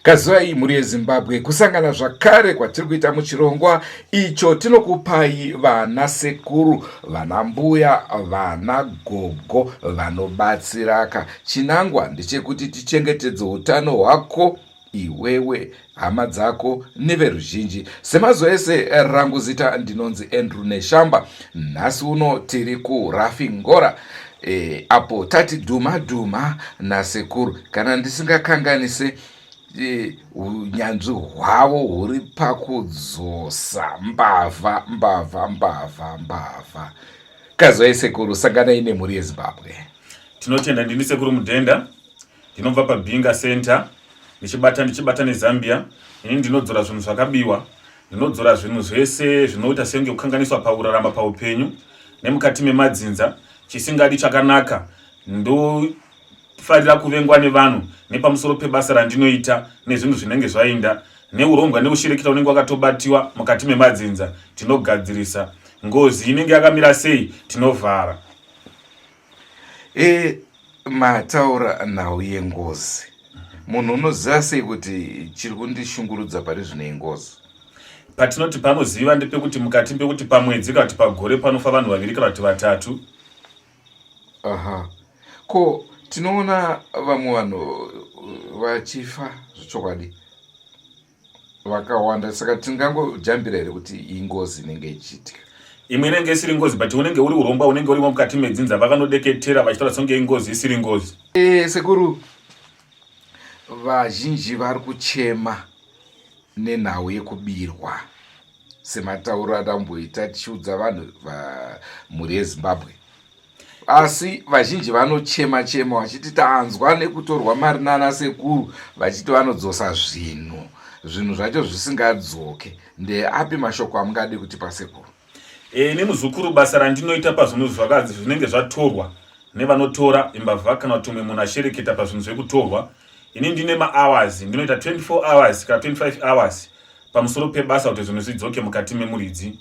Kazivai mhuri yeZimbabwe kusangana zvakare kwatiri kuita muchirongwa icho tinokupai vana sekuru, vana mbuya, vana gogo vanobatsiraka. Chinangwa ndechekuti tichengetedze utano hwako iwewe, hama dzako neveruzhinji. Semazuva ese rangu zita ndinonzi Andrew Neshamba. Nhasi uno tiri kuRafingora e, apo tati dhuma dhuma nasekuru kana ndisingakanganise e, unyanzvi hwavo huri pakudzosa mbavha mbavha mbavha mbavha. Kazwai sekuru, sanganai nemhuri yeZimbabwe. Tinotenda. Ndini sekuru Mudhenda, ndinobva paBinga Center ndichibata ndichibata neZambia. Ini ndinodzora zvinhu zvakabiwa, ndinodzora zvinhu zvese zvinoita senge kukanganiswa pakurarama, paupenyu nemukati memadzinza. Chisingadi chakanaka, ndofarira kuvengwa nevanhu nepamusoro pebasa randinoita nezvinhu zvinenge zvainda neurombwa neushirekita unenge wakatobatiwa mukati memadzinza. Tinogadzirisa ngozi inenge yakamira sei, tinovhara. E, mataura nhau yengozi. Munhu unoziva sei kuti chiri kundishungurudza pari zvino ingozi? Patinoti panoziva ndepekuti mukati pekuti pamwedzi kana kuti pagore panofa vanhu vaviri kana kuti vatatu. Aha. Ko tinoona vamwe vanhu vachifa zvechokwadi vakawanda, saka tingangojambira here kuti ingozi inenge ichiitika? Imwe inenge isiri ngozi, but unenge uri urongwa unenge urimo mukati medzinza, vakanodeketera vachitaura songe ingozi isiri ngozi. E, sekuru, vazhinji vari kuchema nenhau yekubirwa sematauro atamboita tichiudza vanhu mhuri yeZimbabwe, asi vazhinji vanochema chema vachiti tanzwa nekutorwa mari nana sekuru vachiti vanodzosa zvinhu, zvinhu zvacho zvisingadzoke. Ndeapi mashoko amungade kuti pasekuru? E, nemuzukuru, basa randinoita pazvinhu zvakadzi zvinenge zvatorwa nevanotora imbavha kana kuti umwe munhu ashereketa pazvinhu zvekutorwa, ini ndine mahours, ndinoita 24 hours kana 25 hours pamusoro pebasa kuti zvinhu zvidzoke mukati memuridzi.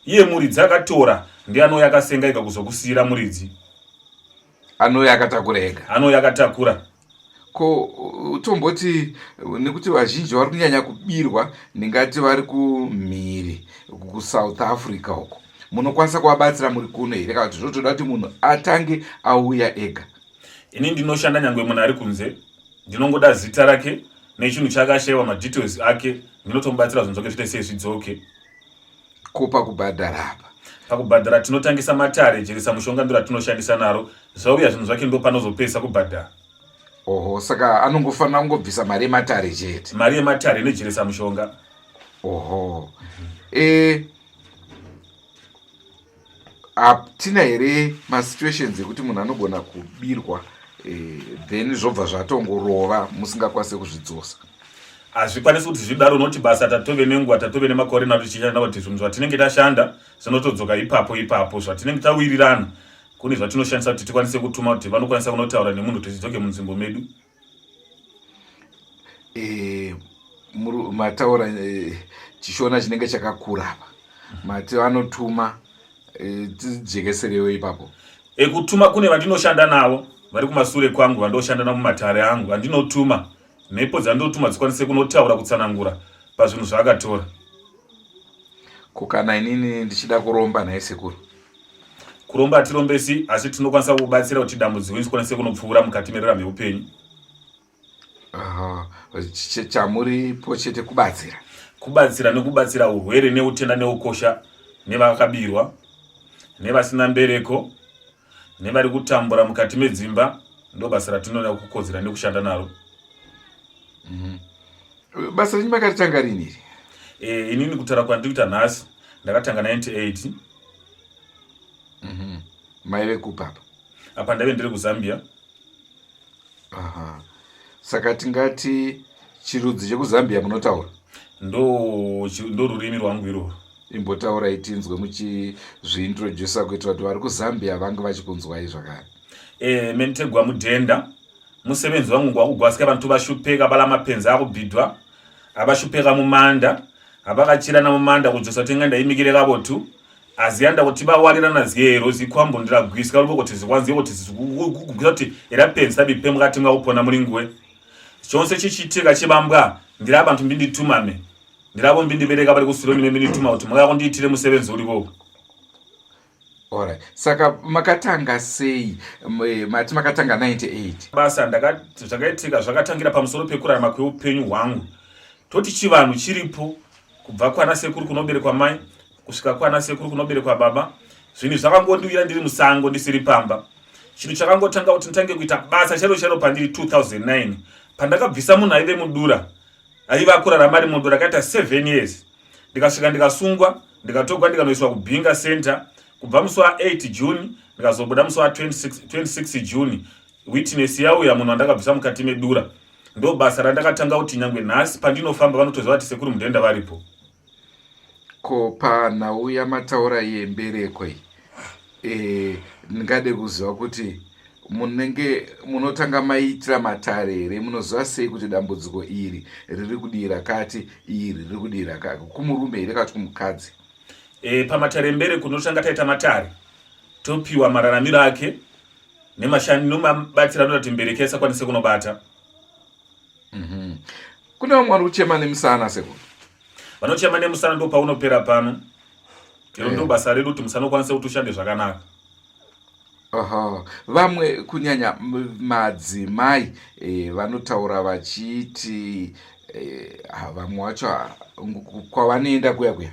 Iye muridzi akatora ndiye anouya akasenga ega kuzokusiyira muridzi. Anouya akatakura ega. Anouya akatakura. Ko tomboti nekuti vazhinji vari kunyanya kubirwa, ndingati vari kumhiri kuSouth Africa uko, munokwanisa kuvabatsira muri kuno here kana kuti zvotoda kuti munhu atange auya ega? Ini ndinoshanda nyangwe munhu ari kunze, ndinongoda zita rake nechinhu chaakashayiwa, madetails ake, ndinotomubatsira zvinhu zvake zviite sei zvidzoke. Ko pakubhadhara apa? Pakubhadhara tinotangisa matare, jeresa mushonga ndo ratinoshandisa naro. Zvauya zvinhu zvake ndo panozopesa kubhadhara. Oho, saka anongofanira kungobvisa mari yematare chete? Mari yematare nejeresa mushonga. Oho. E, hatina here masituations ekuti munhu anogona kubirwa e, then zvobva zvatongorova musingakwanise kuzvidzosa? Hazvikwanisi kuti zvidaro, noti basa tatove nenguva, tatove nemakore nato tichishanda, kuti zvinhu zvatinenge tashanda zvinotodzoka ipapo ipapo zvatinenge tawirirana. Kune zvatinoshandisa kuti tikwanise kutuma kuti vanokwanisa kunotaura nemunhu kuti zvidzoke munzvimbo medu. E, mataura e, chishona chinenge chakakura apa, mati vanotuma e, tijekeserewo ipapo. E, kutuma kune vandinoshanda navo vari kumasure kwangu, vandoshanda navo mumatare angu, vandinotuma mhepo dzandinotuma dzikwanise kunotaura kutsanangura pazvinhu zvaakatora. Ko kana inini ndichida kuromba nhai sekuru? Kuromba hatirombesi, asi tinokwanisa kubatsira kuti dambudziko rikwanise kunopfuura mukati meraramo yeupenyu. Chamuripo chete kubatsira. Kubatsira nekubatsira urwere neutenda neukosha nevakabirwa nevasina mbereko nevari kutambura mukati medzimba, ndo basa ratinoda kukodzera nekushanda naro. Basa renyu makaritanga rini iri? E, inini kutaura kwandiri kuita nhasi ndakatanga 98. Maive kupi apa? Apa ndaive ndiri kuZambia. Aha. Saka tingati chirudzi chekuZambia munotaura? Ndo ndo rurimi rwangu iroro. Imbotaurai tinzwe muchizviintrodusa kuitira kuti vari kuZambia vange vachikunzwai zvakare. E, mentegwa mudhenda musebenzi wangu ngwakugwasika vantu vashupeka bala mapenzi akubhidwa abashupeka mumanda abakachirana mumanda kudzosa tenga ndaimikire kabotu aziyanda kuti bawalirana ziyero zikwambo ndiragwisika lubo kuti zikwanziye kuti kugwisa kuti era penzi tabipe mukati mwakupona mulinguwe. Chonse chichiitika chibambwa ndiri abantu mbinditumame ndiravo mbindibereka vari kusiro mine mbindituma kuti mukaya kundiitire musevenzi urivo. Alright. Saka makatanga sei? Mati makatanga 98. Basa zvakaitika zvakatangira pamusoro pekurarama kweupenyu hwangu. Toti chivanhu chiripo kubva kwana sekuru kunoberekwa mai kusvika kwana sekuru kunoberekwa baba. Zvinhu zvakangondiwira ndiri musango ndisiri pamba. Chinhu chakangotanga kuti nditange kuita basa chairo chairo pandiri 2009 pandakabvisa munhu aive mudura aiva akurarama ari mudura akaita 7 years ndikasvika ndikasungwa ndikatogwa ndikanoiswa kubinga center kubva musi wa 8 june ndikazobuda musi wa 26, 26 june witness yauya munhu wandakabvisa mukati medura ndo basa randakatanga kuti nyangwe nhasi pandinofamba vanotoziva kuti sekuru mudhenda varipo. Ko panhau yamataura yembereko iyi e, ndingade kuziva kuti munenge munotanga maiitira matare here munoziva sei kuti dambudziko iri riri kudii rakati iri riri kudii rakati kumurume here kati kumukadzi? E, pamatare embereko tinotanga taita matare topiwa mararamiro ake nemabatsiro anoita kuti mbereko isakwanise kunobata. Kune vamwe vari kuchema nemusana sekuru. Vanochema nemusana ndo paunopera pano. Iro ndo basa redu kuti musana ukwanise kuti ushande zvakanaka. Aha. Vamwe kunyanya madzimai vanotaura vachiti vamwe vacho kwavanoenda kuya kuya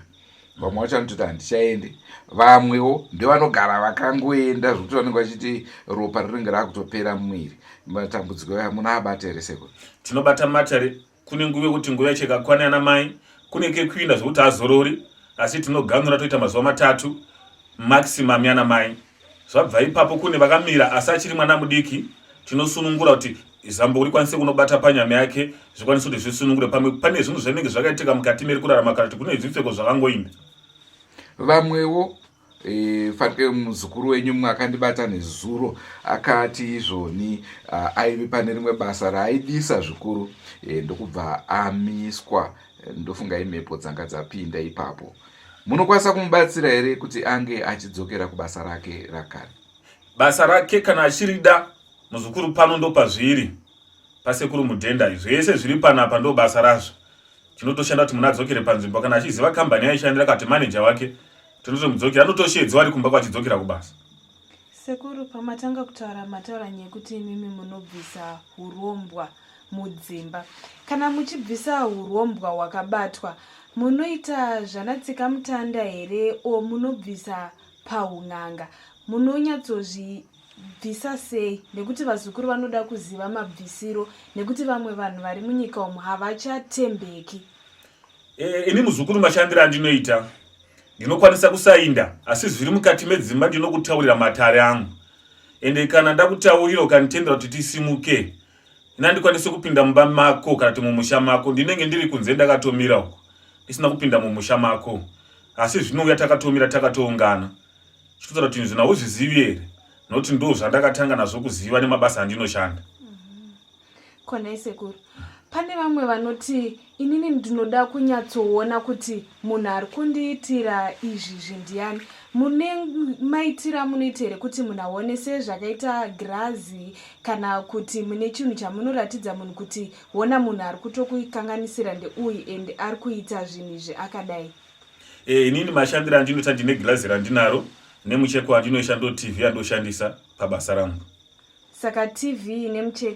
vamwe vacho vanototi handichaende, vamwewo ndevanogara vakangoenda zvekuti vanenge vachiti ropa rinenge rakutopera mumwiri. Matambudziko aya munoabata here sekuru? Tinobata matare. Kune nguva yekuti nguva yacho ikakwana yana mai kune kekuinda zvekuti azorori, asi tinoganura toita mazuva matatu maximum yana mai. Zvabva ipapo kune vakamira asi achiri mwana mudiki, tinosunungura kuti zambo rikwanise kunobata panyama yake, zvikwanise kuti zvisunungure. Pamwe pane zvinhu zvinenge zvakaitika mukati meri kurarama kana kuti kune zvipfeko zvakangoinda. Vamwewo fanike muzukuru wenyu mumwe akandibata nezuro akati izvoni aive pane rimwe basa raaidisa zvikuru ndokubva amiswa. Ndofunga imhepo dzanga dzapinda ipapo. Munokwanisa kumubatsira here kuti ange achidzokera kubasa rake rakare? Basa rake kana achirida muzukuru pano ndopazviri pasekuru Mudhenda, zvese zviri panapa ndo basa razvo. Tinotoshanda kuti munhu adzokere panzvimbo kana achiziva kambani yaishandira kati manager wake tinotomudzokera, anotoshedzwa ari kumba kwachidzokera kubasa. Sekuru, pamatanga kutaura mataura nyaya yekuti imimi munobvisa hurombwa mudzimba. Kana muchibvisa hurombwa hwakabatwa munoita zvanatsika mutanda here or munobvisa pahun'anga? Munonyatsozvibvisa sei nekuti vazukuru vanoda kuziva mabvisiro nekuti vamwe vanhu vari munyika umu havachatembeki. Ini muzukuru mashandiro andinoita ndinokwanisa kusainda asi zviri mukati medzimba ndinokutaurira matare angu, ende kana ndakutaurira ukanditendera kuti tisimuke ini handikwanisi kupinda mumba mako kana kuti mumusha mako, ndinenge ndiri kunze ndakatomira uko ndisina kupinda mumusha mako, asi zvinouya takatomira takatoungana chitotaura kuti zvinhu hauzvizivi here nokuti ndo zvandakatanga nazvo kuziva nemabasa andinoshanda. Konai sekuru, pane vamwe vanoti inini ndinoda kunyatsoona kuti munhu ari kundiitira izvi zvindiyani. Mune maitiro amunoita here kuti munhu aone sezvakaita girazi, kana kuti mune chinhu chamunoratidza munhu kuti wona munhu ari kutokukanganisira ndeuyu and ari kuita zvinhu izvi akadai? Inini mashandiro andinoita ndine girazi randinaro nemucheko wandinoisha ndo TV yandoshandisa pabasa rangu. Saka TV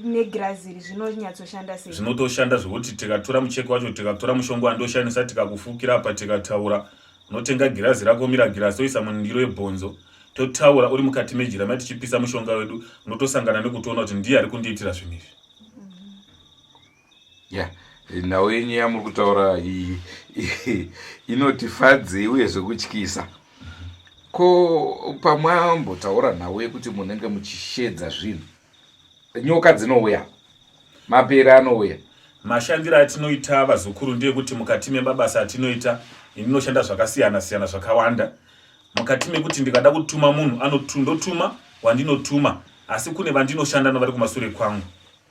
negirazi iri zvinonyatsoshanda sei? Zvinotoshanda zvekuti tikatora mucheko wacho, tikatora mushonga wandoshandisa, tikakufukira apa, tikataura, unotenga girazi rako, mira girazi toisa mundiro yebhonzo, totaura uri mukati mejira mai tichipisa mushonga wedu, unotosangana nekutoona kuti ndiye ari kundiitira zvinhu izvi. Ya, nhau yenyu yamuri kutaura iyi inotifadzei uye zvekutyisa. Ko pamwambotaura nhau yekuti munenge muchishedza zvinhu, nyoka dzinouya, mapere anouya? Mashandiro atinoita vazukuru ndeyekuti mukati memabasa atinoita, ini ndinoshanda zvakasiyana siyana zvakawanda. Mukati mekuti ndikada kutuma munhu ndotuma wandinotuma, asi kune vandinoshanda navari kumasure kwangu.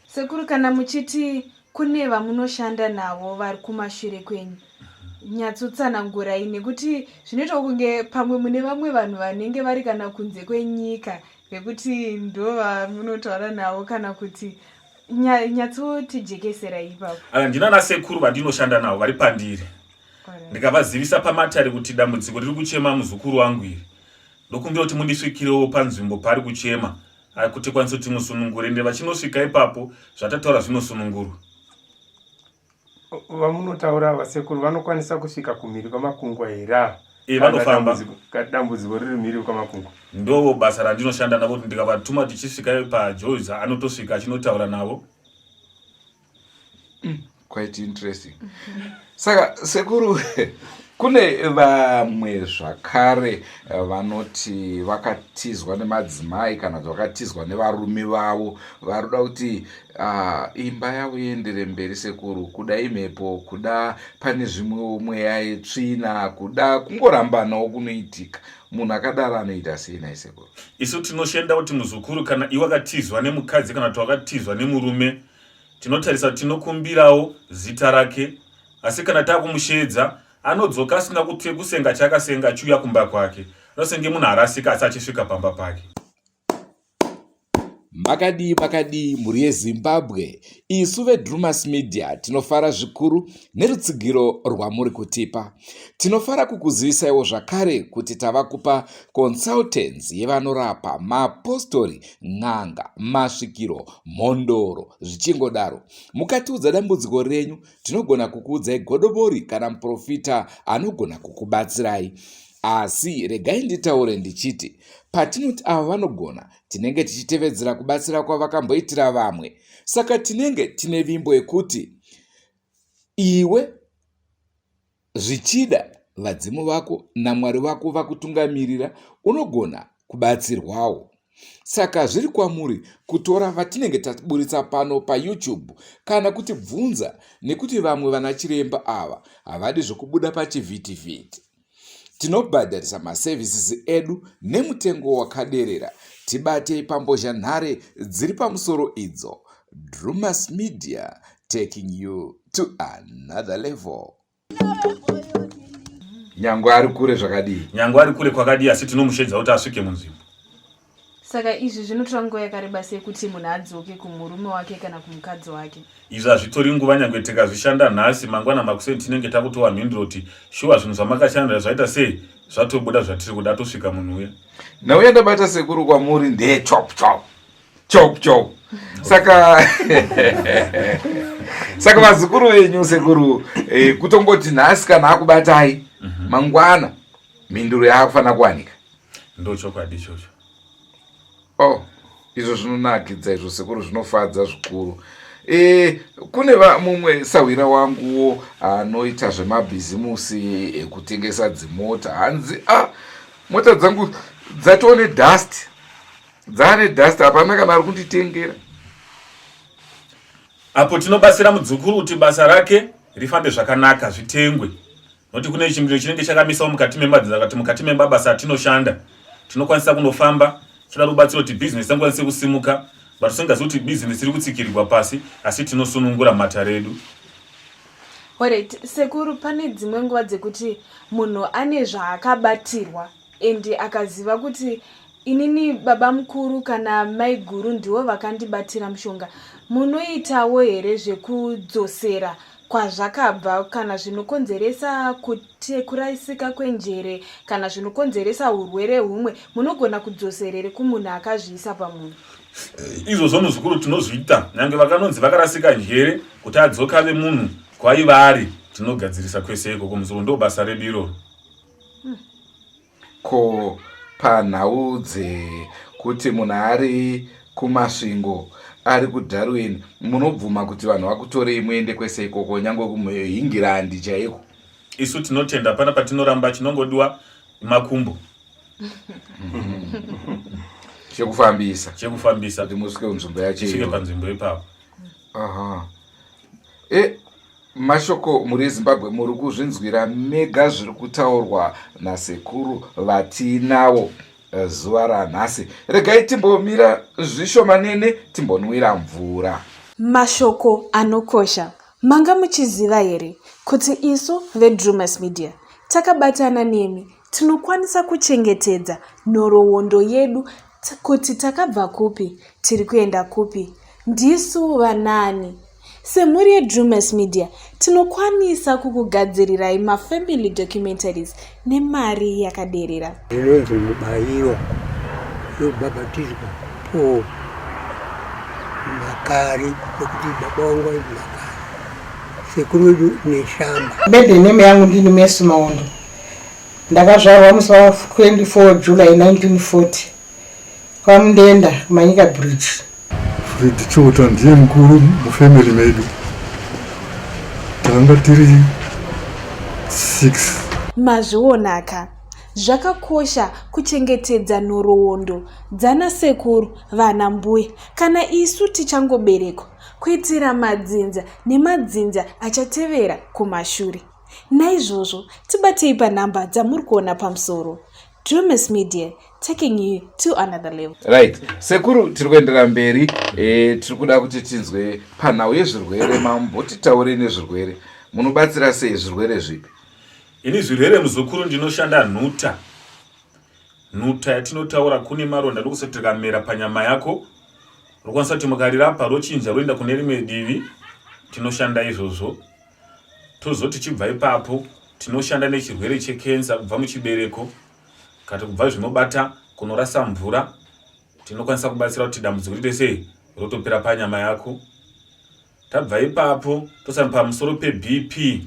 Sekuru, kana muchiti kune vamunoshanda navo vari kumashure kwenyu, nyatsotsanangurai nekuti zvinoita kunge pamwe mune vamwe vanhu vanenge vari kana kunze kwenyika vekuti ndo vamunotaura navo, kana kuti Nyatsotijekesera ipapo. Ah, ndina nasekuru vandinoshanda navo vari pandiri, ndikavazivisa pamatare kuti dambudziko riri kuchema muzukuru wangu iri, ndokumbira kuti mundisvikirewo panzvimbo paari kuchema kuti kwanise kuti musunungure. Ende vachinosvika ipapo, zvatataura zvinosunungurwa. Vamunotaura ava sekuru vanokwanisa kusvika kumhiri kwamakungwa here? E, vanofamba. Dambudziko riri mhiri kwamakungwa. Ndo basa randinoshanda navo, kuti ndikavatuma tichisvika pajoza, anotosvika achinotaura navo. Quite interesting. Saka sekuru, kune vamwe zvakare vanoti vakatizwa nemadzimai kana kuti vakatizwa nevarume vavo, varuda kuti imba yavo iendere mberi. Sekuru, kuda imhepo, kuda pane zvimwewo mweya yetsvina, kuda kungorambanawo kunoitika, munhu akadaro anoita sei nai sekuru? Isu tinoshanda kuti muzukuru, kana iwe wakatizwa nemukadzi kana kuti wakatizwa nemurume, tinotarisa, tinokumbirawo zita rake. Asi kana taakumushedza, anodzoka asina kusenga chaakasenga, achiuya kumba kwake, anosenge munhu arasika, asi achisvika pamba pake. Makadii, makadii mhuri yeZimbabwe? Isu veDrumas Media tinofara zvikuru nerutsigiro rwamuri kutipa. Tinofara kukuzivisaiwo zvakare kuti tava kupa consultants yevanorapa, mapostori, n'anga, masvikiro, mhondoro, zvichingodaro. Mukatiudza dambudziko renyu, tinogona kukuudzai godobori kana muprofita anogona kukubatsirai. Asi regai nditaure ndichiti, patinoti ava vanogona, tinenge tichitevedzera kubatsira kwavakamboitira vamwe. Saka tinenge tine vimbo yekuti iwe, zvichida vadzimu vako naMwari vako vakutungamirira, unogona kubatsirwawo. Saka zviri kwamuri kutora vatinenge taburitsa pano paYouTube kana kutibvunza, nekuti vamwe vana chiremba ava havadi zvekubuda pachivhitivhiti. Tinobhadharisa maservices edu nemutengo wakaderera. Tibatei pambozhanhare dziri pamusoro idzo. Drumas Media, taking you to another level. Nyangwe ari kure zvakadii? Nyangwe ari kure kwakadii, asi tinomushedza kuti asvike munzvimbo. Saka izvi zvinotora nguva yakareba sei kuti munhu adzoke kumurume wake kana kumukadzi wake? Izvi hazvitori nguva. Nyangwe tikazvishanda nhasi, mangwana makuseni tinenge takutova mhinduro kuti shuwa zvinhu zvamakashandira zvaita sei, zvatobuda zvatiri kuda, tosvika munhu uya. Nhau yandabata sekuru kwamuri ndeye chop chop chop chop. Saka vazukuru venyu sekuru, kutongoti nhasi kana akubatai, mangwana mhinduro yaakufanira kuwanika? Ndo chokwadi ichocho. Oh, izvo zvinonakidza izvo sekuru, zvinofadza zvikuru. Kune mumwe sahwira wanguwo anoita zvemabhizimusi ekutengesa dzimota. Hanzi, a mota dzangu dzatoo nedust, dzaane dust, hapana kana ari kunditengera. Apo tinobatsira mudzukuru kuti basa rake rifambe zvakanaka, zvitengwe, nokuti kune chimiro chinenge chakamisawo mukati memadzinza, kati mukati memabasa atinoshanda tinokwanisa kunofamba chida rubatsiro kuti bhizinesi angakwanise kusimuka, but tisingazivi kuti bhizinesi iri kutsikirirwa pasi, asi tinosunungura matare edu. Alright sekuru, pane dzimwe nguva dzekuti munhu ane zvaakabatirwa and akaziva kuti inini baba mukuru kana mai guru ndivo vakandibatira mushonga, munoitawo here zvekudzosera kwazvakabva, kana zvinokonzeresa kurasika kwenjere kana zvinokonzeresa urwere humwe, munogona kudzosera here kumunhu akazviisa pamunhu? Izvozvo muzukuru tinozviita. Nyange vakanonzi vakarasika njere, kuti adzoka ave munhu kwaiva ari, tinogadzirisa kwese ikoko muzukuru. Ndo basa redu iroro. Ko panhau dzekuti munhu ari kuMasvingo, ari kuDarwin, munobvuma kuti vanhu vakutorei muende kwese ikoko, nyange kuHingirandi chaiko? Isu tinotenda, pana patinoramba, chinongodiwa makumbo. Chekufambisa. Chekufambisa. Kuti musvike kunzvimbo yacho. Svike panzvimbo ipapo. Aha. Mashoko mhuri yeZimbabwe, muri kuzvinzwira mega zviri kutaurwa nasekuru vatiinawo zuva ranhasi. Regai timbomira zvishomanene, timbonwira mvura. Mashoko anokosha. Manga muchiziva here kuti isu veDrumas Media takabatana nemi tinokwanisa kuchengetedza nhoroondo yedu, kuti takabva kupi, tiri kuenda kupi? Ndisu vanaani? Semhuri yeDrewmas Media tinokwanisa kukugadzirirai mafamily documentaries nemari yakaderera. Inonzi mubairo yobhabhatidzwa Paul Makari nekuti baba vangu vainzi Makari, sekuru vedu Neshamba. Maiden name yangu ndini Mercy Maondo. Ndakazvarwa musi wa 24 July 1940 kwaMundenda kuManyika Bridge. Fred Chota ndiye mukuru mufamily medu. Tanga tiri 6. Mazvionaka, zvakakosha kuchengetedza nhoroondo dzanasekuru, vana mbuya kana isu tichangoberekwa kuitira madzinza nemadzinza achatevera kumashure. Naizvozvo tibatei panhamba dzamuri kuona pamusoro. Drewmas Media taking you to another level. Right. Sekuru tiri kuendera mberi e, tiri kuda kuti tinzwe panhau yezvirwere mambotitaurei nezvirwere. Munobatsira sei zvirwere zvipi? Ini zvirwere muzukuru ndinoshanda nhuta. Nhuta yatinotaura kune maronda ndokusati rikamera panyama yako rokwanisa kuti mukarirapa rochinja roenda kune rimwe divi tinoshanda izvozvo. Tozoti tichibva ipapo tinoshanda nechirwere chekensa kubva muchibereko kati kubva zvinobata kunorasa mvura tinokwanisa kubatsira kuti dambudziko riite sei rotopera panyama yako tabva ipapo tosana pamusoro pebp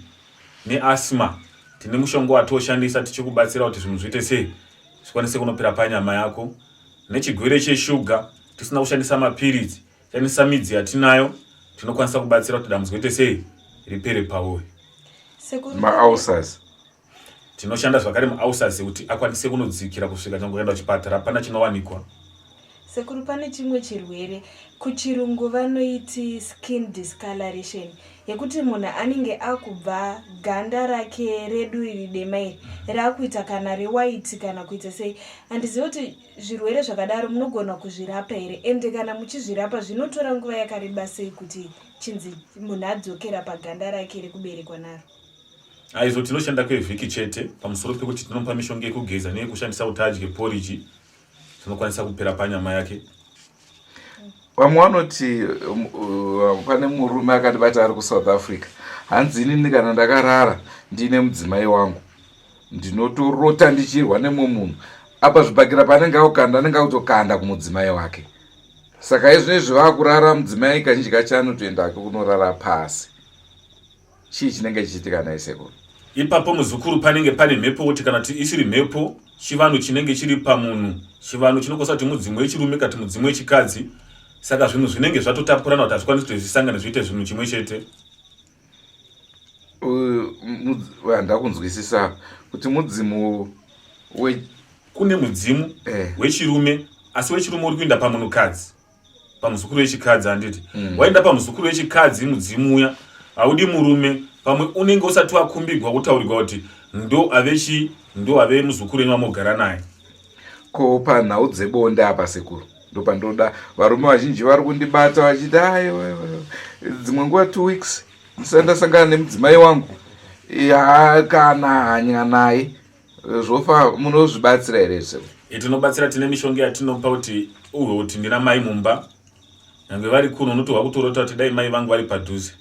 neasma tine mushonga watoshandisa tichikubatsira kuti zvinhu zviite sei zvikwanise kunopera panyama yako nechigwere cheshuga tisina kushandisa mapiritsi Shandisa midzi yatinayo tinokwanisa kubatsira kuti dambudziko ite sei ripere pauri. Maulcers. Tinoshanda zvakare maulcers kuti akwanise kunodzikira kusvika nyangwe ukaenda kuchipatara hapana chinowanikwa. Sekuru pane chimwe chirwere kuchirungu vanoiti skin discoloration yekuti munhu anenge akubva ganda rake redu iri dema iri rakuita kana rewaiti kana kuita sei handizivi kuti Zvirwere zvakadaro munogona kuzvirapa here ende kana muchizvirapa zvinotora nguva yakareba sei kuti chinzi munhu adzokera paganda rake rekuberekwa naro? Aizvo tinoshanda kwevhiki chete pamusoro pekuti tinomupa mishonga yekugeza neyekushandisa kuti adye poriji zvinokwanisa kupera panyama yake. Vamwe vanoti pane murume akandibata ari kuSouth Africa hanzi inini kana ndakarara ndiine mudzimai wangu ndinotorota ndichirwa nemumwe munhu apa zvibhakira paanenge akukanda anenge akutokanda kumudzimai wake saka izvinezvi vakurara mudzimai kazhinji kacho anotoenda ake kunorara pasi chii chinenge chichiitika nhai sekuru ipapo muzukuru panenge pane mhepo kuti kana kuti isiri mhepo chivanhu chinenge chiri pamunhu chivanhu chinokwanisa kuti mudzimu wechirume kati mudzimu wechikadzi saka zvinhu zvinenge zvatotapurana kuti hazvikwanisi kuti zvisangane zviite zvinhu chimwe chete Handakunzwisisa kuti mudzimu we kune mudzimu eh. wechirume asi wechirume uri kuenda pamunhukadzi pamuzukuru wechikadzi handiti mm. waenda pamuzukuru wechikadzi mudzimu uya haudi murume pamwe unenge usati wakumbigwa kutaurirwa kuti ndo ave chii ndo ave muzukuru wenyu wamogara naye ko panhau dzebonde apa sekuru ndopandoda varume vazhinji vari kundibata vachiti aiwa dzimwe nguva two weeks ndisati ndasangana nemudzimai wangu ya kana hanya naye zvofa munozvibatsira here se tinobatsira tine mishonga yatinopa kuti uhwe kuti ndina mai mumba nyange vari kuno unotohwa kutorota kuti dai mai vangu vari padhuze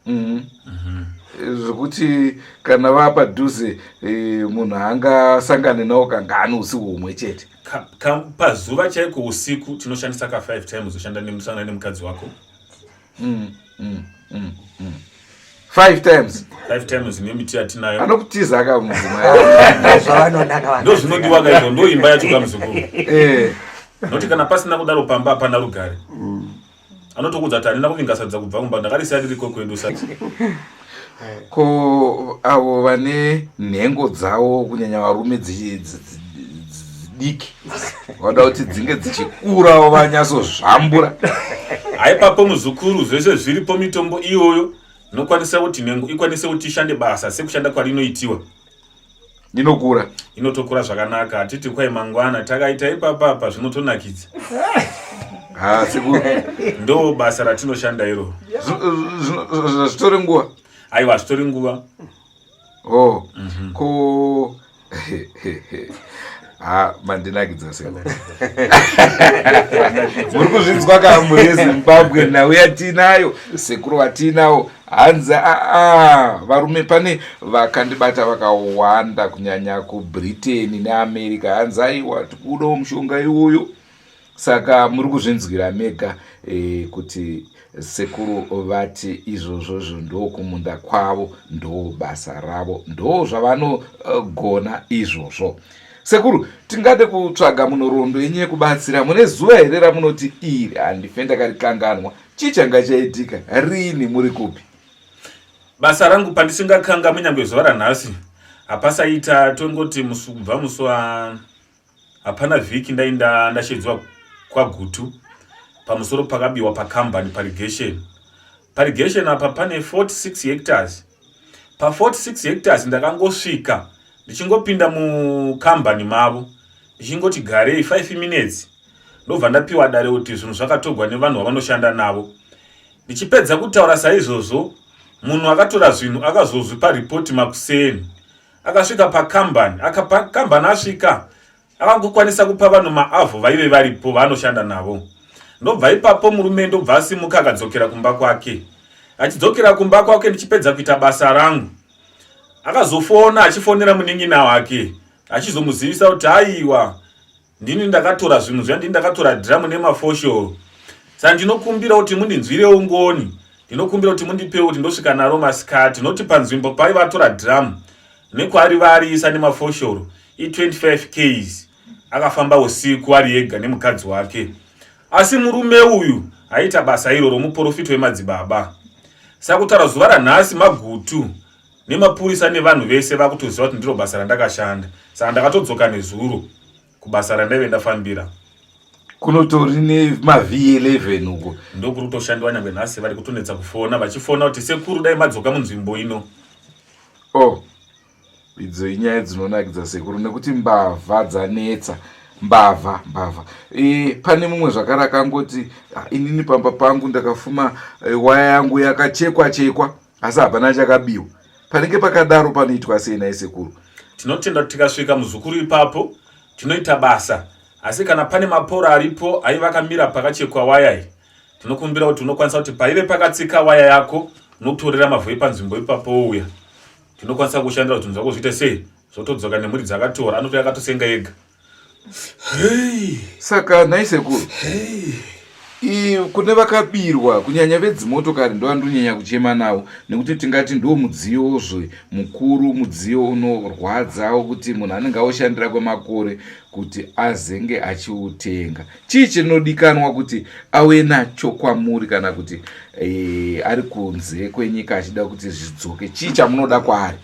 mhm. mhm. Zvekuti kana vaa padhuze eh, munhu haangasangane nawo kangani usiku humwe chete pazuva chaiko usiku tinoshandisa ka five times ushanda nemusangana nemukadzi wako Five times five times nemiti yatinayo anokutiza ka mudzimai ndo zvinodiwa kaizvo ndo imba yacho kamuzukuru eh. Noti kana pasina kudaro pamba hapana rugare mm. Anotokuudza kuti handina kuvinga sadza kubva kumba ndakarisiya ririko kwedu sadza. Ko avo vane nhengo dzavo kunyanya varume dzidiki vada kuti dzinge dzichikurawo vanyatsozvambura haipapo muzukuru zvese zviripo mitombo iyoyo inokwanisa kuti nhengo ikwanise kuti ishande basa sekushanda kwarinoitiwa inokura inotokura zvakanaka hatiti kwai mangwana takaita ipapapa zvinotonakidza ha sekuru ndo basa ratinoshanda iro zvitori nguva aiwa zvitori nguva oh mm -hmm. ko Ha, mandinakidza sekuru. Muri kuzvinzwa ka mhuri yeZimbabwe nhau yatiinayo, sekuru vatiinawo hanzi aa varume pane vakandibata vakawanda kunyanya kuBritain neAmerica hanzi aiwa tikudawo mushonga iwoyo. Saka muri kuzvinzwira mega e, kuti sekuru vati izvozvozvo ndokumunda kwavo ndo basa ravo ndo zvavanogona izvozvo. Sekuru tingade kutsvaga munhoroondo yenyu yekubatsira mune zuva here ramunoti iri handife ndakarikanganwa chii changa chaitika rini muri kupi? Basa rangu pandisingakangamwi nyangwe zuva ranhasi hapasaita tongoti musi kubva musi wa Hapana vhiki ndainda ndashedzwa kwaGutu pamusoro pakabiwa pakambani parigation. Parigation apa pane 46 hectares. Pa 46 hectares ndakangosvika ndichingopinda mukambani mavo ndichingoti garei 5 minutes ndobva ndapiwa dare kuti zvinhu zvakatogwa nevanhu vavanoshanda navo. Ndichipedza kutaura saizvozvo munhu akatora zvinhu akazozvipa ripoti makuseni Akasvika pakambani akapakambani asvika akangokwanisa kupa vanhu maavhu vaive varipo vaanoshanda navo. Ndobva ipapo murume ndobva asimuka akadzokera kumba kwake. Achidzokera kumba kwake ndichipedza kuita basa rangu. Akazofona achifonera munin'ina wake achizomuzivisa kuti aiwa Ndini ndakatora zvinhu zviya, ndini ndakatora dhiramu nemafoshoro. Saka ndinokumbira kuti mundinzwirewo ngoni, ndinokumbira kuti mundipewo kuti ndosvika naro masikati, noti panzvimbo paiva atora dhiramu nekwaari vaariisa nemafoshoro i25 ks. Akafamba usiku ari ega nemukadzi wake. Asi murume uyu aiita basa iroro, muporofita wemadzibaba. Saka kutaura zuva ranhasi magutu nemapurisa nevanhu vese vakutoziva kuti ndiro basa randakashanda saka ndakatodzoka nezuro kubasa randaive ndafambira. Kunotori nemav11 uko ndokuri kutoshandiwa nyangwe nhasi vari kutonetsa kufona vachifona kuti sekuru dai madzoka munzvimbo ino. Oh, idzo inyaya dzinonakidza sekuru nekuti mbavha dzanetsa mbavha mbavha e, pane mumwe zvakare akangoti ah, inini pamba pangu ndakafuma e, waya yangu yakachekwa chekwa asi hapana chakabiwa panenge pakadaro panoitwa sei nhai sekuru? Tinotenda kuti tikasvika muzukuru ipapo tinoita basa asi kana pane maporo aripo aiva akamira pakachekwa waya iyi tinokumbira kuti unokwanisa kuti paive pakatsika waya yako unotorera mavhu epanzvimbo ipapo ouya tinokwanisa kushandira kuti zvinhu zvako zviite sei zvotodzoka nemhuri dzakatora anotouya akatosenga ega. Hey. Saka nhai sekuru hey. Kune vakabirwa kunyanya vedzimotokari ndovandonyanya kuchema navo nekuti tingati ndo mudziyozve mukuru mudziyo unorwadza wekuti munhu anenge aushandira kwemakore kuti azenge achiutenga chii chinodikanwa kuti auye nacho kwamuri kana kuti e, ari kunze kwenyika achida kuti zvidzoke chii chamunoda kwaari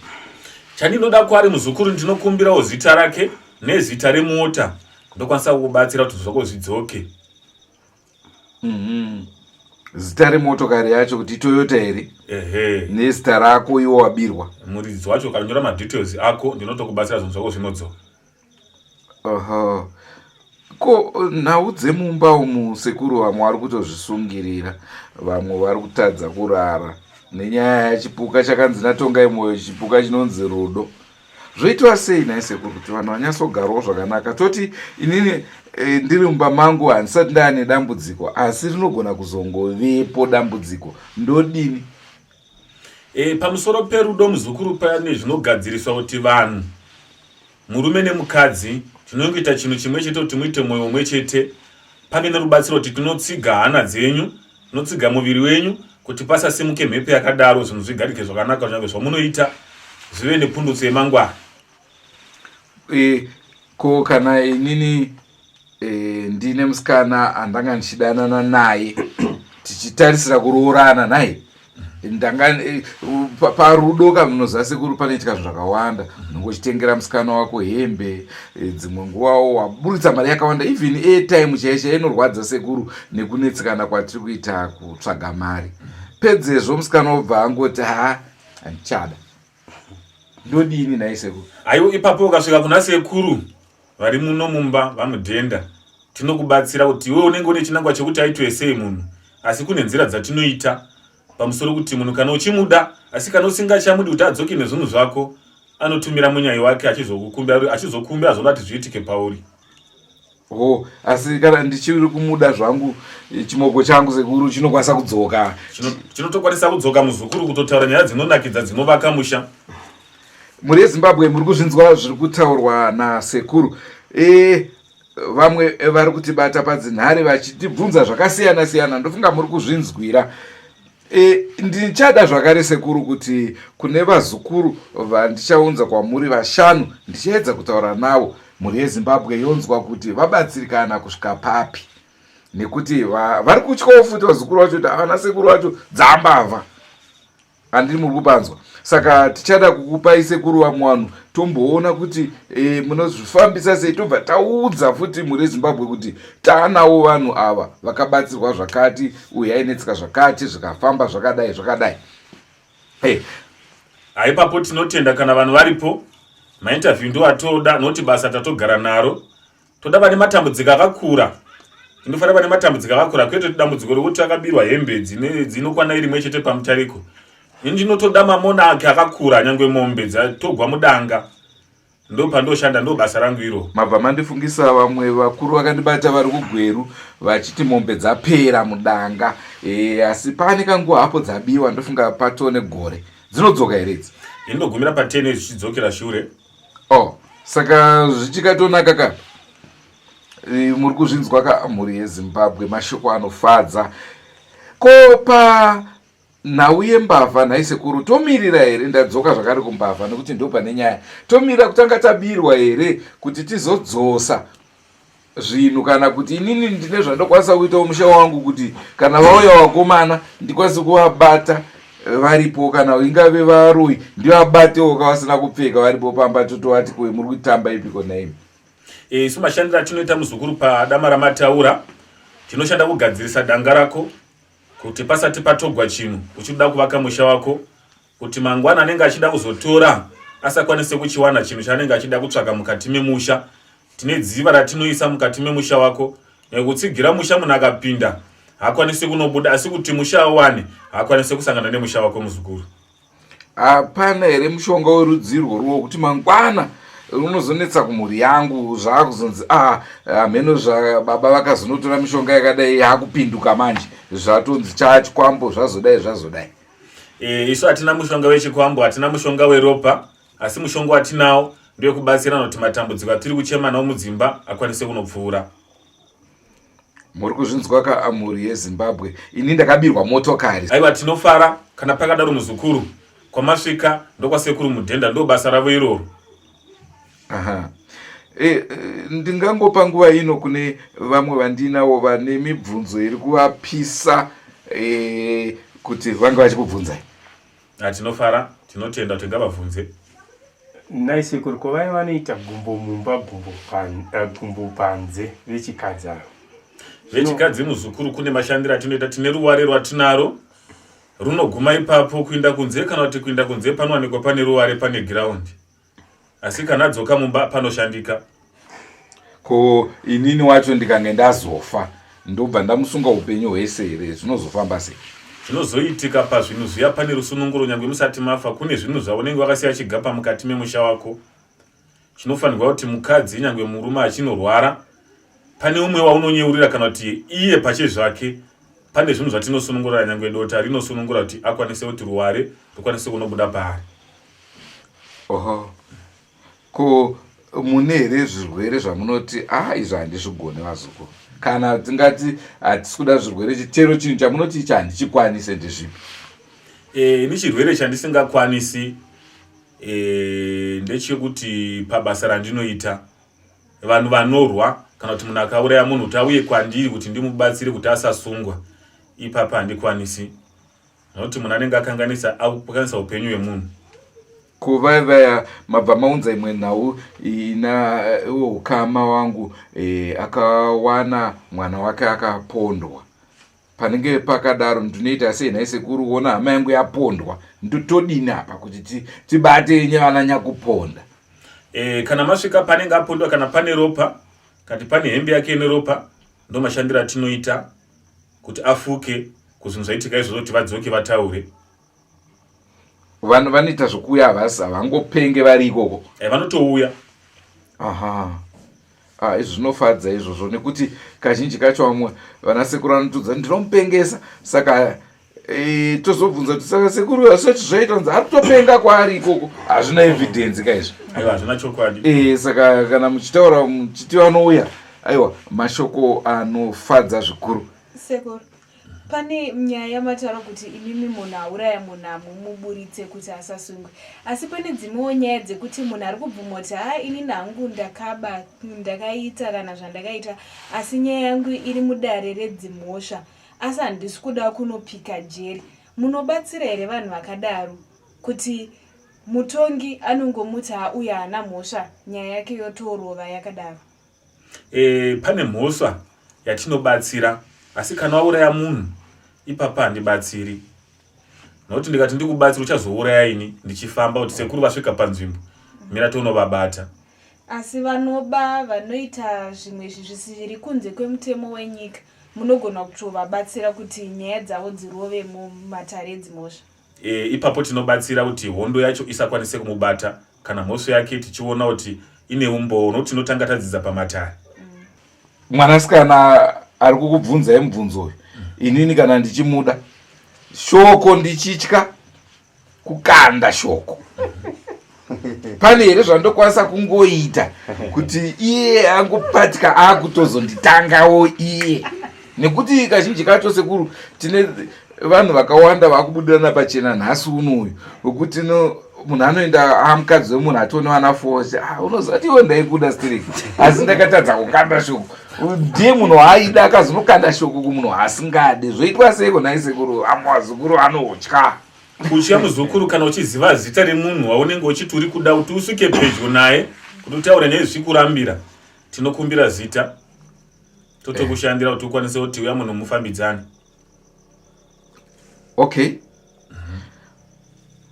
chandinoda kwaari muzukuru ndinokumbirawo zita rake nezita remota ndokwanisa kukubatsira kuti zvako zvidzoke. Zita remotokari yacho kuti itoyota here? Ehe. Nezita rako iwo wabirwa. Muridzi wacho ukanyora madetails ako ndinotokubatsira zvinhu zvako zvinodzoka. Aha. Ko nhau dzemumba umu sekuru vamwe vari kutozvisungirira vamwe vari kutadza kurara nenyaya yachipuka chakanzi naTongai Moyo chipuka chinonzi rudo. Zvoitwa sei nhai sekuru kuti vanhu vanyatsogarawo zvakanaka toti inini e, ndiri mumba mangu handisati ndaa nedambudziko asi rinogona kuzongovepo dambudziko ndodini? E, pamusoro perudo muzukuru pane zvinogadziriswa kuti vanhu murume nemukadzi tinongoita chinhu chimwe chete kuti muite mwoyo umwe chete pave nerubatsiro kuti tinotsiga hana dzenyu tinotsiga muviri wenyu kuti pasasimuke mhepo yakadaro zvinhu zvigarike zvakanaka kunyange zvamunoita zvive nepundutso yemangwana. E, ko kana inini e, ndine musikana andanga ndichidanana naye tichitarisira kuroorana naye ndanga e, parudo ka munoziva sekuru panoitika zvinhu zvakawanda unenge uchitengera musikana wako hembe e, dzimwe nguvawo waburitsa mari yakawanda even airtime chaiyo chaiyo inorwadza sekuru nekunetsekana kwatiri kuita kutsvaga mari pedzezvo musikana wobva angoti ha handichada ndodini nhai sekuru? Aiwa ipapo ukasvika kuna sekuru vari muno mumba vamudhenda tinokubatsira kuti iwe unenge une chinangwa chekuti aitwe sei munhu asi kune nzira dzatinoita pamusoro kuti munhu kana uchimuda asi kana usingachamudi kuti adzoke nezvinhu zvako. Anotumira munyai wake achizokukumbira achizokumbira zvoda kuti zviitike pauri. Oh, asi kana ndichiri kumuda zvangu eh, chimoko changu sekuru chinokwanisa kudzoka. Chinotokwanisa kudzoka muzukuru kutotaura nyaya dzinonakidza dzinovaka musha. Mhuri yeZimbabwe muri kuzvinzwa zviri kutaurwa nasekuru. E, vamwe vari kutibata padzinhare vachitibvunza zvakasiyana siyana ndofunga muri kuzvinzwira. E, ndichada zvakare sekuru kuti kune vazukuru vandichaunza kwamuri vashanu ndichaedza kutaura navo mhuri yezimbabwe yonzwa kuti vabatsirikana kusvika papi nekuti vari kutyawo futi vazukuru vacho kuti havana sekuru vacho dzambavha handiri muri kupanzwa saka tichada kukupai sekuru vamwe vanhu tomboona kuti e, munozvifambisa sei tobva taudza futi mhuri yezimbabwe kuti taanawo vanhu ava vakabatsirwa zvakati uyu ainetseka zvakati zvikafamba zvakadai zvakadai hey. Haipapo tinotenda kana vanhu varipo mainterview ndo atoda noti basa tatogara naro toda vane matambudziko akakura tinofanira vane matambudziko akakura kwete dambudziko rekuti akabirwa hembe dzinokwana iri imwe chete pamutariko ini ndinotoda mamonaki akakura nyangwe mombe dzatogwa mudanga ndo pandoshanda ndo basa rangu iro mabva mandifungisa vamwe vakuru vakandibata vari kugweru vachiti mombe dzapera mudanga e, asi pane kanguva hapo dzabiwa ndofunga patone gore dzinodzoka here idzi ini ndogumira patene zvichidzokera shure oh saka zvichikatonaka ka e, muri kuzvinzwa ka mhuri yezimbabwe mashoko anofadza ko pa nhau yembavha nhai sekuru tomirira here ndadzoka zvakare kumbavha nekuti ndo pane nyaya tomirira kutanga tabirwa here kuti tizodzosa zvinhu kana kuti inini ndine zvandokwanisa kuitawo musha wangu kuti kana vauya vakomana ndikwanise kuvabata eh, varipo kana ingave varoyi ndivabatewo kavasina kupfeka varipo pamba totovati kuwe muri kutamba ipiko naimi eh, isu mashandiro atinoita muzukuru padama ramataura tinoshanda kugadzirisa danga rako kuti pasati patogwa chinhu uchida kuvaka musha wako kuti mangwana anenge achida kuzotora asakwanise kuchiwana chinhu chaanenge achida kutsvaka mukati memusha tine dziva ratinoisa mukati memusha wako nekutsigira musha munhu akapinda haakwanisi kunobuda asi kuti musha awane haakwanisi kusangana nemusha wako muzukuru Hapana here mushonga werudzi irworwo wekuti mangwana unozonetsa kumhuri yangu zvakuzonzi ah hameno zvababa vakazonotora mishonga yakadai yakupinduka manje zvatonzi chachikwambo zvazodai zvazodai. E, isu hatina mushonga wechikwambo hatina mushonga weropa asi mushonga watinawo ndewekubatsirana kuti matambudziko atiri kuchema nawo mudzimba akwanise kunopfuura. Muri kuzvinzwa ka mhuri yeZimbabwe, ini ndakabirwa motokari. Aiwa tinofara kana pakadaro muzukuru, kwamasvika ndokwasekuru Mudhenda ndo basa ravo iroro. Aha. E, e, ndingangopa nguva ino kune vamwe vandinawo vane mibvunzo iri kuvapisa e, kuti vange vachikubvunzai. Ah, tinofara tinotenda kuti ngavabvunze. Nhai sekuru ko vaya vanoita gumbo mumba gumbo pan, uh, gumbo panze vechikadzi ava? Vechikadzi muzukuru kune mashandiro atinoita tine ruware rwatinaro runoguma ipapo kuinda kunze kana kuti kuinda kunze panowanikwa pane ruware pane giraundi asi kana adzoka mumba panoshandika ko inini wacho ndikange ndazofa ndobva ndamusunga upenyu hwese here zvinozofamba sei zvinozoitika pazvinhu zviya pane rusununguro nyange musati mafa kune zvinhu zvaunenge wakasiya chigapa mukati memusha wako chinofanirwa kuti mukadzi nyange murume achinorwara pane umwe waunonyeurira kana kuti iye pache zvake pane zvinhu zvatinosunungurira nyange dota rinosunungura kuti akwanise kuti ruware rukwanise kunobuda paari Oho. Ko mune here zvirwere zvamunoti ah izvi handizvigone vazukuru? Kana tingati hatisi kuda zvirwere chitero chinhu chamunoti ichi handichikwanise ndezvipi? Eh, ini chirwere chandisingakwanisi eh, ndechekuti pabasa randinoita vanhu vanorwa kana kuti munhu akauraya munhu kuti auye kwandiri kuti ndimubatsire kuti asasungwa ipapa handikwanisi Nokuti munhu anenge akanganisa akukanganisa upenyu hwemunhu. Ko vaya vaya mabva maunza imwe nhau ina iwo ukama wangu e, akawana mwana wake akapondwa panenge pakadaro ndinoita sei nhai sekuru wona hama yangu yapondwa ndotodini apa kuti tibate nyevana nyakuponda e, kana masvika panenge apondwa kana pane ropa kati pane hembe yake ine ropa ndomashandiro atinoita kuti afuke kuzvinhu zvaitika izvozvo kuti vadzoke vataure. Vanhu vanoita zvokuuya havasi havangopenge vari ikoko. Eh, vanotouya. Aha. Ah, izvi zvinofadza izvozvo nekuti kazhinji kacho vamwe vanasekuru vanotudza ndinomupengesa saka e, tozobvunza kuti saka sekuru asati zvaita nzi ari kutopenga kwaari ikoko hazvina evidence ka izvi aiwa hazvina chokwadi e, saka kana muchitaura muchiti vanouya aiwa mashoko anofadza zvikuru sekuru Pane nyaya yamataura kuti imimi munhu auraya munhu hamumuburitse kuti asasungwe asi pane dzimwewo nyaya dzekuti munhu ari kubvuma kuti haa inini hangu ndakaba ndakaita kana zvandakaita asi nyaya yangu iri mudare redzimhosva asi handisi kuda kunopika jeri munobatsira here vanhu vakadaro kuti mutongi anongomuti haa uyu haana mhosva nyaya yake yotorova yakadaro E, pane mhosva yatinobatsira asi kana wauraya munhu ipapa handibatsiri nokuti ndikati ndikubatsira uchazouraya ini ndichifamba kuti sekuru vasvika panzvimbo mira tonovabata asi vanoba vanoita zvimwe zvisiri kunze kwemutemo wenyika munogona kutovabatsira kuti nyaya dzavo dzirove mumatare edzimhosva e, ipapo tinobatsira kuti hondo yacho isakwanise kumubata kana mhosva yake tichiona kuti ine umbowo nokuti tinotanga tadzidza pamatare mwanasikana ari kukubvunzai mubvunzo uyu inini kana ndichimuda shoko ndichitya kukanda shoko pane here zvandokwanisa kungoita kuti iye angopatika akutozonditangawo iye nekuti kazhinji kacho sekuru tine vanhu vakawanda vakubudirana pachena nhasi unoyu wekuti no munhu anoenda amukadzi ah, wemunhu atione vana fose ah, unoziva ti iwe ndaikuda stereki asi ndakatadza kukanda shoko ndiye munhu waaida akazonokanda shoko kumunhu waasingade zvoitwa seiko nhai sekuru amwe vazukuru anotya kutya muzukuru kana uchiziva zita remunhu waunenge uchiti uri kuda kuti usvike pedyo naye kuti utaure naye zvichikurambira tinokumbira zita totokushandira kuti ukwanise kuti uya munhu mufambidzane okay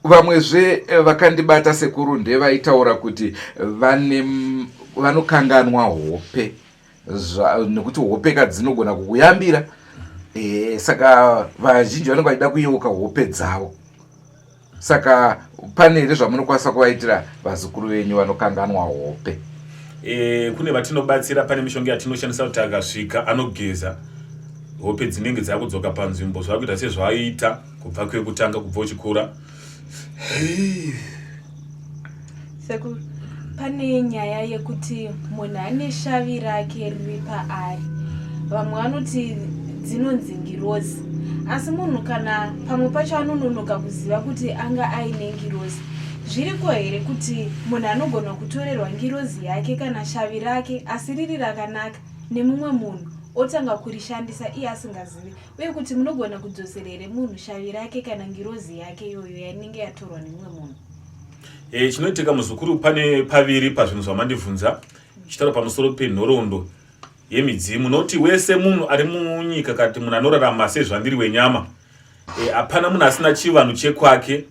vamwezve eh, vakandibata sekuru ndevaitaura kuti vane vanokanganwa hope nekuti hope ka dzinogona kukuyambira e, saka vazhinji vanenge vachida kuyeuka hope dzavo saka pane here zvamunokwanisa kuvaitira vazukuru venyu vanokanganwa hope e, kune vatinobatsira pane mishonga yatinoshandisa kuti akasvika anogeza hope dzinenge dzakudzoka panzvimbo zvakuita sezvaiita kubva kwekutanga kubva uchikura Sekuru, pane nyaya yekuti munhu ane shavi rake riri paari. Vamwe vanoti dzinonzi ngirozi. Asi munhu kana pamwe pacho anononoka kuziva kuti anga aine ngirozi. Zviriko here kuti munhu anogona kutorerwa ngirozi yake kana shavi rake asi riri rakanaka nemumwe munhu otanga kurishandisa iye asingazivi uye kuti munogona kudzosera here munhu shavi rake kana ngirozi yake iyoyo yainenge yatorwa nemumwe munhu? E, chinoitika muzukuru pane paviri pazvinhu zvamandibvunza chitaura pamusoro penhoroondo yemidzimu nokuti wese munhu ari munyika kati munhu anorarama sezvandiri wenyama e, hapana munhu asina chivanhu chekwake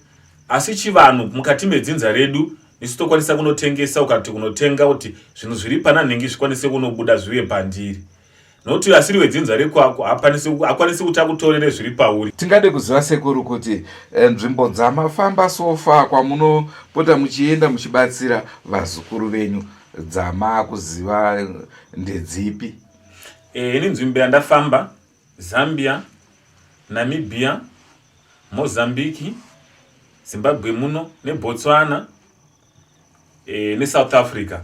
asi chivanhu mukati medzinza redu isu tokwanisa kunotengesa ukati kunotenga kuti zvinhu zviri pana nhingi zvikwanise kunobuda zviuye pandiri nokuti asiri wedzinza rekwako hakwanisi kuti akutorere zviri pauri. Tingade kuziva sekuru kuti eh, nzvimbo dzamafamba sofa kwamunopota muchienda muchibatsira vazukuru venyu dzamakuziva eh, ndedzipi? Eh, ini nzvimbo yandafamba Zambia, Namibia, Mozambique, Zimbabwe muno neBotswana e, neSouth Africa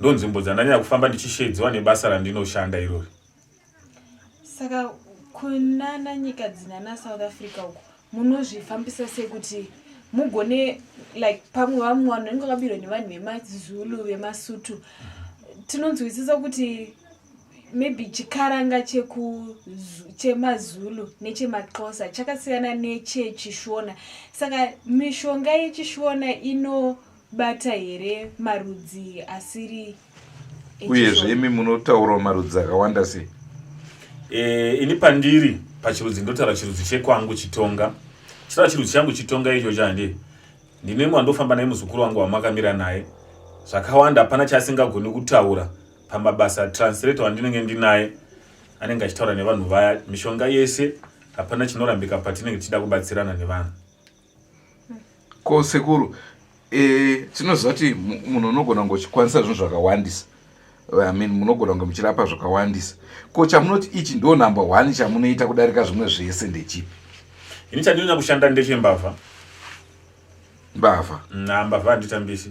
ndonzvimbo dzandanyanya kufamba ndichishedziwa nebasa randinoshanda irori. Saka kunana nyika dzinana South Africa uko munozvifambisa sei kuti mugone like pamwe vamwe vanhu vanenge vakabirwa nevanhu vemazulu vemasutu tinonzwisisa kuti maybe chikaranga chemazulu nechemaxhosa chakasiyana nechechishona saka mishonga yechishona inobata here marudzi asiri uyezve imi munotaurawo marudzi akawanda sei e, ini pandiri pachirudzi ndotaura chirudzi chekwangu chitonga chitaura chirudzi changu chitonga icho chandi ndine mwe wandofamba naye muzukuru wangu wamakamira naye zvakawanda hapana chaasingagoni kutaura pamabasa translator wandinenge ndinaye anenge achitaura nevanhu vaya mishonga yese hapana chinorambika patinenge tichida kubatsirana nevanhu. Ko sekuru, e, tinoziva kuti munhu unogona kunge uchikwanisa zvinhu zvakawandisa. I mean, munogona kunge muchirapa zvakawandisa. Ko chamunoti ichi ndo number one chamunoita kudarika zvimwe zvese ndechipi? Ini chandinonya kushanda ndechembavha. Mbavha? Na mbavha handitambisi.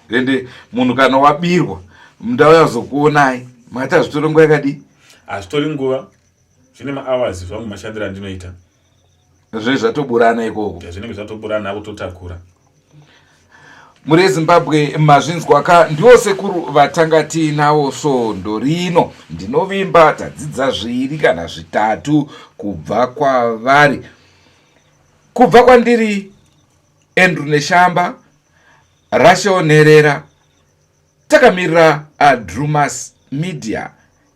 Ende munhu kana wabirwa, mundau yazokuonai, mati hazvitori nguva yakadii? Hazvitori nguva, zvine mahours zvangu mashandiro andinoita. Zvinenge zvatoburana ikoko. Zvinenge zvatoburana, akutotakura. Muri yeZimbabwe, mazvinzwa ka, ndiwo sekuru vatanga tiinavo svondo rino. Ndinovimba tadzidza zviviri kana zvitatu kubva kwavari. Kubva kwandiri Andrew Neshamba, Rachel Nherera, takamirira Adrumas Media,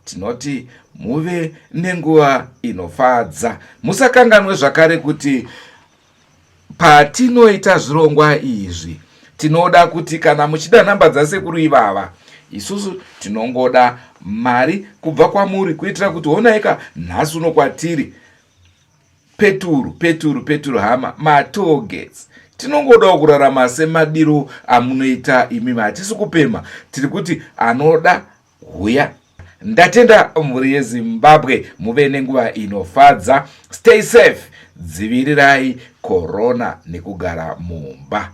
tinoti muve nenguva inofadza. Musakanganwe zvakare kuti patinoita zvirongwa izvi, tinoda kuti kana muchida nhamba dzasekuru ivava, isusu tinongoda mari kubva kwamuri kuitira kuti honaika nhasi uno kwatiri peturu peturu peturu hama matollgates. Tinongodawo kurarama semadiro amunoita imimi. Hatisi kupema, tiri kuti anoda huya. Ndatenda mhuri yeZimbabwe, muve nenguva inofadza. Stay safe, dzivirirai corona nekugara mumba.